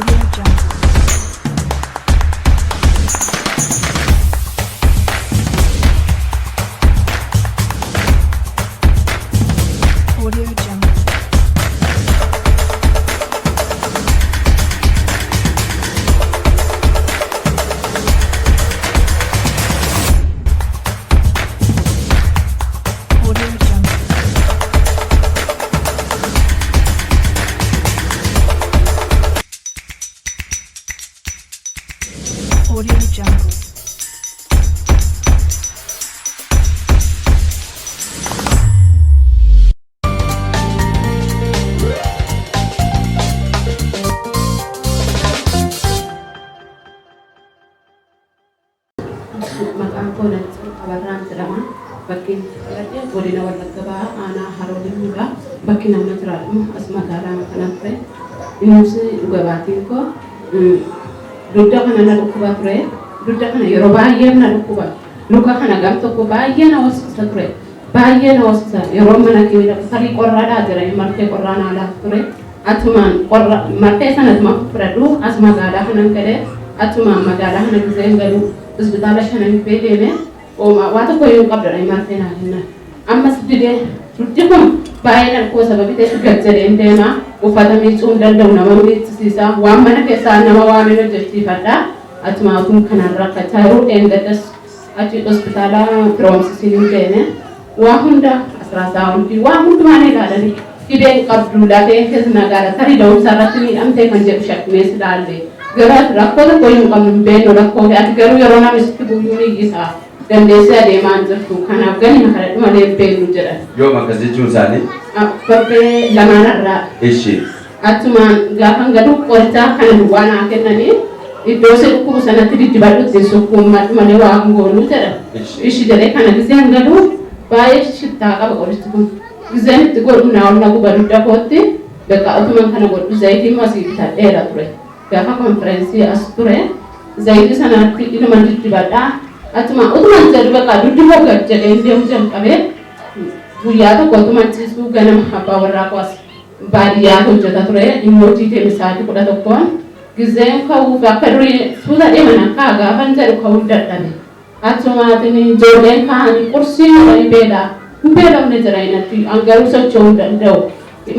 Audio Jungle. Audio Jungle. Audio Jungle. Audio Jungle. Maqaan koo Natsu Abarraan jedhama. Bakki itti dhaladhe godina Wallagga Bahaa aanaa Haroo Limmuudha. Bakki nama jiraadhu as magaalaa kana ture. Innis dhuga baatiin koo dugda kana na dhukkuba ture. Dugda kana yeroo baay'ee na dhukkuba. Luka kana gam tokko baay'ee na hoosisa ture. Baay'ee na hoosisa. Yeroo mana keenya tarii qorraadhaa jedhanii marfee qorraa naa laatu ture. Atumaan qorra marfee sanatuma fudhadhu as magaalaa kanan galee atumaan magaalaa kana giseen galu hospitaala shanan bee deeme oomaa waa tokko yoo hin qabdu marfee naa kennan. Ammas didee dugdi kun baay'ee na dhukkuba sababii ta'eef gad jedheen deema. Uffata miiccuu hin danda'u nama miiccisiisa. Waan mana keessaa nama waameen hojjechiifadha. Atumaa kun kanaan rakkachaa jiru dheengaddas achi hospitaala firoomsisiin deeme. Waa hunda asiraasaawundii waa hundumaan ilaalanii dhibeen qabdu lafeen keessa nagaadha tarii da'umsa irratti miidhamtee kan jedhu shakkinees ilaalle. Garuu ati rakkoo tokko iyyuu hin qabnu hin beeknu rakkoo kee ati garuu yeroo namni sitti bu'u ni iyyisa dandeessee adeemaa hin jirtu kanaaf gani na kadhadhu malee hin beeknu jedhan. Yoom akkas jechuun isaanii? Torbee lamaanarraa. Ishi. Achumaan gaafan galu qorichaa kana duwwaa naa kennanii iddoo si dhukkubu sanatti diddibadhu ittiin sukkuummadhu malee waa hin goonuu jedhan. Ishi jedhee kana giseen galu baay'ee shittaa qaba qorichi kun. Giseen itti godhu naa ol na guba dugda kootti bakka utuman kana godhu zayitii immoo asii bitadheera ture. Gaafa konfireensii as ture zayitii sanatti inuma diddibadha. Achuma utuman jedhu bakka dugdi koo gad jedhee deemu jalqabee guyyaa tokko utuman ciisuu ganama abbaa warraa koo as baadiyyaa hojjeta ture inni hojii deeme sa'aatii 11n gizeen ka'uuf akka durii suuta deeman akka gaafan jedhu ka'uu dadhabe. Achumaatiin ijoolleen ka'anii qursii jedhanii beelaa hin beelofne jedhanii natti an garuu socho'uu hin danda'u.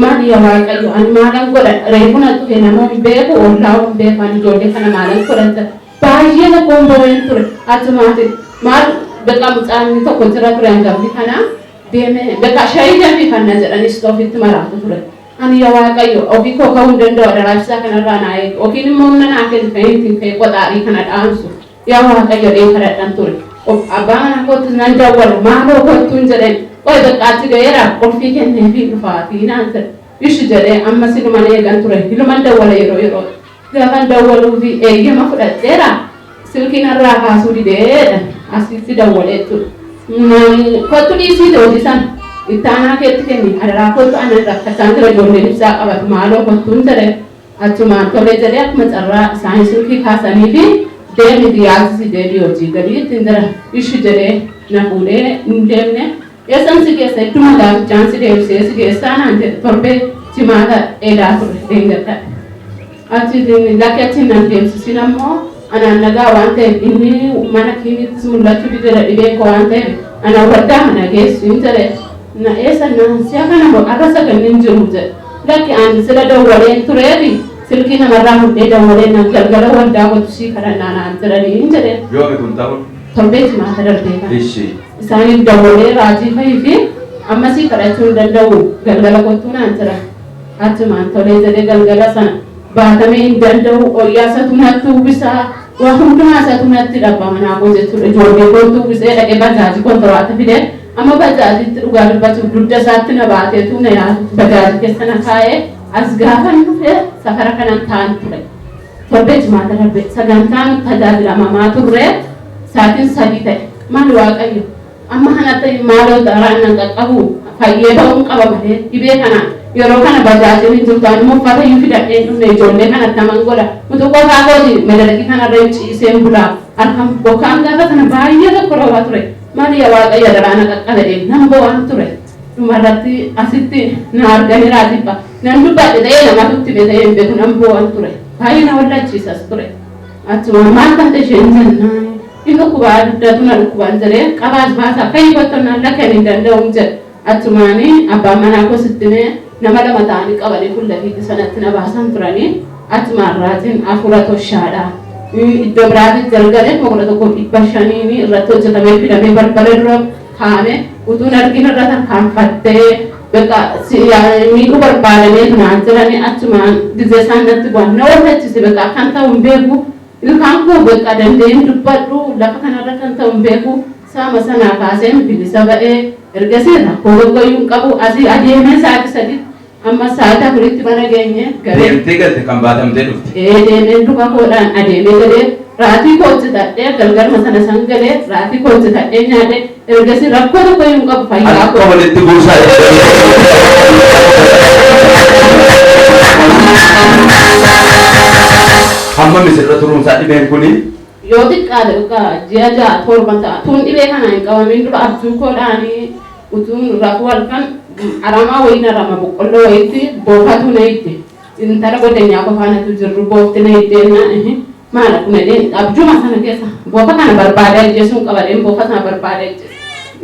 Maali yaa Waaqayyo ani maalan godha reefu na dhufe nama hin beeku ollaa hin beeku ani ijoollee kana maalan godha baay'ee tokkoon boo'een ture. Achumaatiin maal beekaa mucaan tokko jira ture hangafni kanaa deeme beekaa shayii danfifanna jedhanii istoofitti maraatu ture. Ani yaa Waaqayyo ofii koo ka'uu hin danda'u adaraachisaa kanarraa naa eegi yookiin immoo humna naa kenni kan ittiin ka'e qoxaarii kana dhaamsu yaa Waaqayyo dhee kadhadhan ture. Abbaa mana kootti nan dawwala maaloo kottuun jedheen qoy beqqaatti ga'eera qulfii kenneefii dhufaatii naan jedhe. Ishi jedhee ammas iluman eegan ture iluman dawwala yeroo yeroo gaafan dawwaluu fi eeyyama fudhadheera silkii narraa kaasuu dideedha asitti dawwalee jechuudha. Kottu dhiisii hojii sana itti aanaa keetti kenni adaraa kottu anan rakkachaan jira ijoolleen ibsaa qabatu maaloo kottuun jedhe achumaan tolee jedhee akkuma carraa isaanii silkii kaasanii fi deemiti yaalchisi deebii hojii galii ittiin jira ishi jedhee na fuudhee hin deemne eessan si geessa idduma gaafichaan si deebisee si geessaa naan jedhe torbee jimaata dheedaa ture deengadha. Achi lakki achi nan deemsisin ammoo anaan nagaa waan ta'eef inni mana kiinittis mul'achuu dideera dhibeen koo waan ta'eef ana waldaa kana geessu hin jedhe na eessa na si'a kana moo arra saganni hin jiru jedhe lakki ani sila dawwaleen tureefi silkii namarraa fudhee dawwaleen nan galgala waldaa kottu sii kadhannaa naan jedhanii hin jedhe. Yoomi kun ta'uun? Torbee jimaata darbee kana. Ishi. Isaaniif dawwalee raajii fayii fi ammasii kadhachuu hin danda'u galgala kottuu naan jedhan. Achumaan tolee jedhee galgala sana baatamee hin danda'u qoyyaa isatu natti uwwisaa waa hundumaa isatu natti dhabba manaa koo jechuudha ijoollee kootu uwwisee dhaqee bajaajii kontiraata fidee amma bajaajiitti dhugaa dubbachuuf dugda isaatti na baateetu na yaadu bajaajii keessa na kaa'ee as gaafan dhufe safara kanan ta'an ture. Torbee jimaata darbe sagantaan tajaajilamamaa turre sa'aatiin 3 ta'e maal Waaqayyo Amma kanatti maaloo daaraan nan qaqqabu fayyee ba'uun qaba malee dhibee kanaan yeroo kana bajaajiin hin jirtu ani immoo uffata iyyuu fidadhee hin dhufne ijoollee kanatti naman godha utuu qofaa kooti madarakii kanarra hin ciiseen bulaa halkan bokkaan gaafa sana baay'ee tokko roobaa ture maali yaa Waaqayyo daraa na qaqqabe nan bo'aan ture dhumarratti asitti na arganii raajiffa Nan dubbadhe ta'ee namatu itti hime ta'ee hin beeku nan boo'an ture. Baay'ee na wallachiisas ture. Achuma maal taate isheen jennaan hin dhukkubaa dugdatu na dhukkubaan jedhee qabaas baasaa ka'ii kottu naan lakki ani hin danda'uun jedhe. Achumaani abbaan manaa koos itti himee nama lama ta'anii qabanii fullafiitti sanatti na baasan turanii achumaan raajiin hafuura toshaadha. Iddoo biraatii jalgale 1500n irratti hojjetamee fidamee balbala dura kaa'ame utuun argin irra tarkaanfattee beqa miidhuu barbaadameetu naan jedhanii achumaan gizee isaan natti bu'an na wallachise beqa kan ta'u hin beeku ilkaan koo beqa danda'een dubbadhu lafa kanarra kan ta'u hin beeku saama sanaa kaaseen bilisa ba'ee ergasii rakkoo tokkoyyuu hin qabu asii adeemee sa'aatii sadiitti Amma sa'aatii afuritti mana geenye galee. Deemtee galte kan baatamtee dhufte. Ee deemeen luka koodhaan adeemee galee raatii koo hojjetadhee galgaluma sana san galee raatii koo hojjetadhee nyaadhe ergasii rakkoo tokkoyyuu hin qabu fayyaa Harka koo. walitti buusaa Hamma misirra turuunsaa dhibeen kuni Yoo xiqqaate dhugaa ji'a 6 7 ta'a. Tuun dhibee kanaan hin qabamiin dura abjuu koodhaanii utuun rafuu halkan aramaa wayii narama boqqolloo wayiitti boofatu na hidde. Intala goddanyaa koo faana utuu jirru boofti na hidde jennaan ihi maala kun jedheen abjuma sana keessa boofa kana barbaadee ajjeesuun qaba jedheen boofa sana barbaadee ajjeese.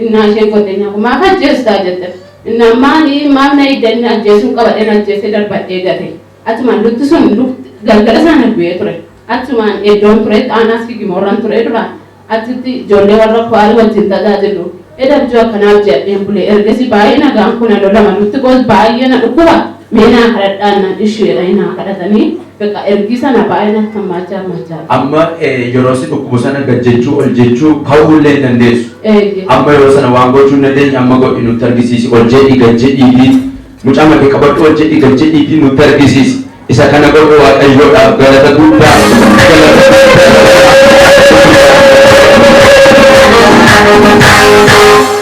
Innaa isheen goddanyaa koo maaf ajjeestaa jette. Innaan maali maaf na hidde inni ajjeesuun qaba jedheen ajjeesee darbadhee gate. Achumaan lukti sun lukti galgala sana du'ee ture. Achumaan iddoon turetti aanaa Siigimoorran ture dura. Achitti ijoollee warra kuwaarii wajjin tajaajilu. Eda abjuu akkanaa abji'adheen bule. Ergasii baay'ee nagaan koo na lolama. Lukti koos baay'ee na dhukkuba. Mee naa kadhadhaa jennaan ishii jedhanii naa kadhatanii beqa ergii sana baay'ee natti hammaachaa hammaachaa dhufe. Amma yeroo si dhukkubu sana gad jechuu ol jechuu ka'uu illee hin dandeessu. Eeyyee. Amma yeroo sana waan gochuu hin dandeenye amma godhi nutti argisiisi ol jedhii gad jedhiitii mucaa makee qabadhu ol jedhii gad jedhiitii nutti argisiisi. Isa kana godhu Waaqayyoodhaaf galata guddaa galata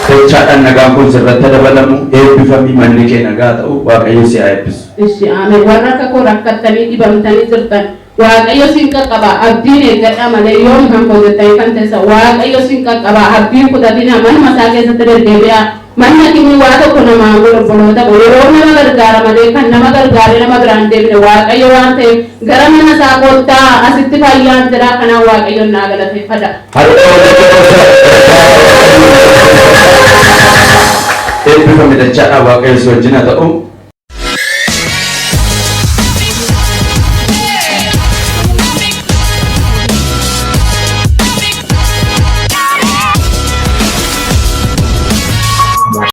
Dachaadhaan nagaan kun sirratti dabalamu eebbifami manni kee nagaa ta'u Waaqayyo si haa eebbisu. Ishi ameen warra akka koo rakkattanii dhibamtanii jirtan Waaqayyo sin qaqqaba abdiin eeggadhaa malee yoom kan koo jettanii kan teessan Waaqayyo sin qaqqaba abdiin kutatinaa manuma isaa keessatti deddeebi'aa Manni hakimii waa tokko namaa hin godhu obboloota koo yeroo nama gargaara malee kan nama gargaaree nama biraa hin deebine Waaqayyo waan ta'eef gara mana isaa kottaa asitti fayyaan jira kanaan Waaqayyoon naa galateeffadha. Harka walitti rukutaa. Eebbifami dachaadhaan Waaqayyo si wajjin haa ta'u.